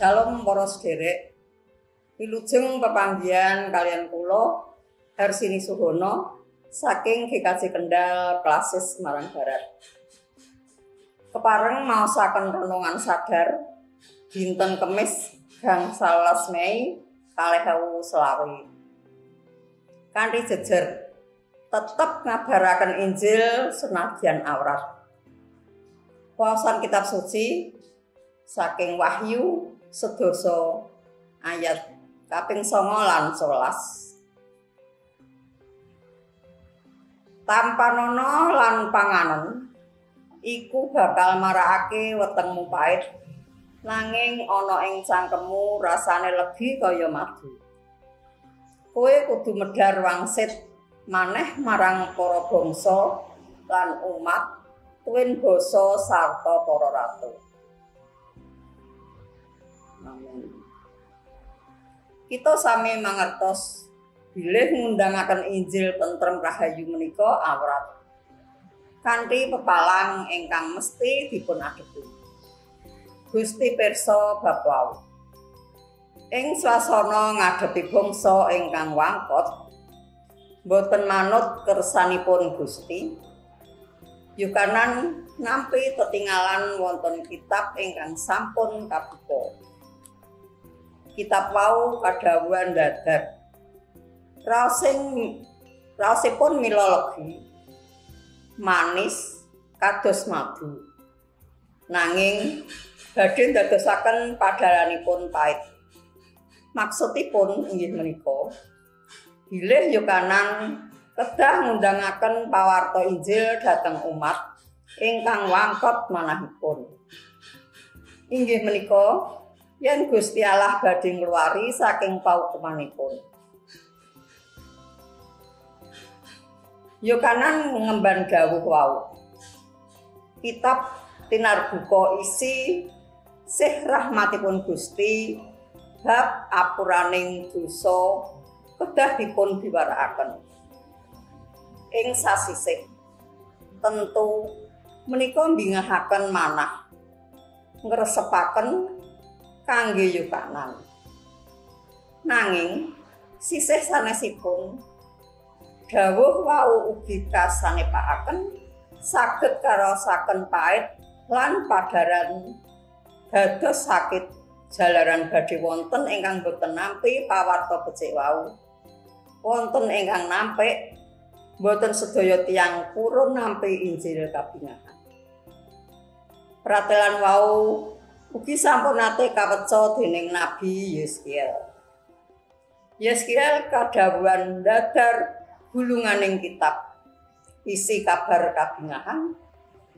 Shalom para sederek. Wilujeng pepanggihan kalian kula Harsini Suhono saking GKJ Kendal Klasis Semarang Barat. Kepareng maosaken renungan sadar dinten Kemis 11 Mei 2020. Kanthi jejer tetep ngabaraken Injil senadyan awrat. Waosan kitab suci saking Wahyu sedoso ayat kaping 9 lan 11. Tampanono lan panganen iku bakal marakake wetengmu pait, nanging ana ing cangkemmu rasane legi kaya madu. Kowe kudu medhar wangsit maneh marang para bangsa lan umat, tuwin basa sarta para ratu. Amin. Kita sami mangertos bilih ngundangaken Injil tentrem rahayu menika awrat kanthi pepalang ingkang mesti dipun adepi. Gusti pirsa bab wau. Ing swasana ngadepi bangsa ingkang wangkot boten manut kersanipun Gusti, Yohanan nampi tetinggalan wonten kitab ingkang sampun kabuka. Kitab wau kadhawuhan dadar. Raosipun mila legi, manis kados madu. Nanging badhe ndadosaken padaranipun pait. Maksudipun inggih menika bilih Yohanan kedah ngundangaken pawarta Injil dhateng umat ingkang wangkot manahipun. Inggih menika yen Gusti Allah badhe ngluwari saking paukumanipun. Yohanan ngemban dawuh wau. Kitab tinarbuka isi sih rahmatipun Gusti bab apuraning dosa kedah dipun biwarakaken. Ing sasisih tentu menika mbingahaken manah ngresepaken kangge Yohanan. Nanging sisih sanesipun dawuh wau ugi kasanepakaken saged karaosaken pait lan padaran dados sakit jalaran badhe wonten ingkang boten nampi pawarta becik wau. Wonten ingkang nampik boten sedaya tiyang purun nampi Injil kabingahan. Pratelan wau ugi sampun nate kaweca dening Nabi Yeskiel. Yeskiel kadhawuhan dadar gulunganing kitab isi kabar kabingahan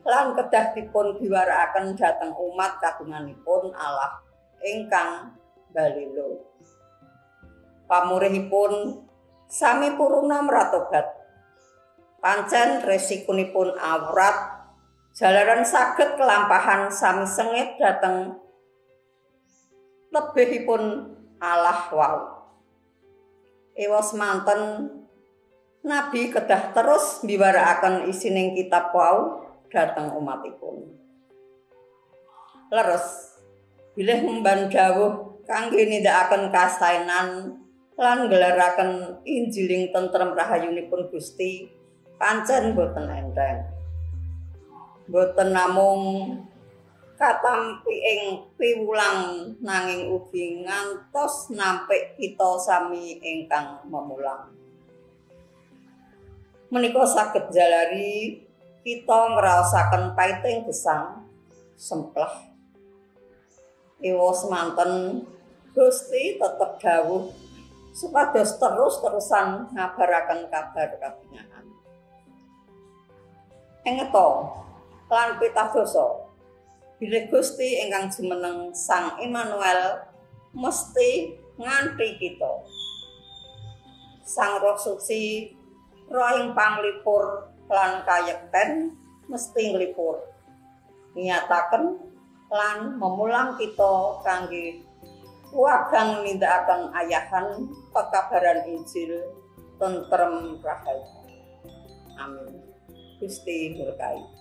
lan kedah dipun biwarakaken dhateng umat kagunganipun Allah ingkang balelo. Pamurihipun sami puruna mratobat. Pancen resikunipun awrat jalaran saged kelampahan sami sengit dhateng lebihipun Allah wau. Ewa semanten nabi kedah terus mbiwarakaken isining kitab wau dhateng umatipun. Leres bilih ngemban dawuh kangge nindakaken kasaenan lan nggelaraken Injiling tentrem rahayunipun Gusti pancen boten enteng. Boten namung katampi ing piwulang nanging ugi ngantos nampik kita sami ingkang memulang. Menika saged jalari kita ngraosaken paiting gesang semplah. Ewa semanten Gusti tetep dawuh supados terus-terusan ngabaraken kabar kabingahan. Engeto lan pitadosa bilih Gusti ingkang jumeneng Sang Immanuel mesti nganti kita. Sang Roh Suci roh ing panglipur lan kayekten mesti nglipur, nyataken lan memulang kita kangge wagang nindakaken ayahan pekabaran Injil tentrem rahayu. Amin. Gusti berkahi.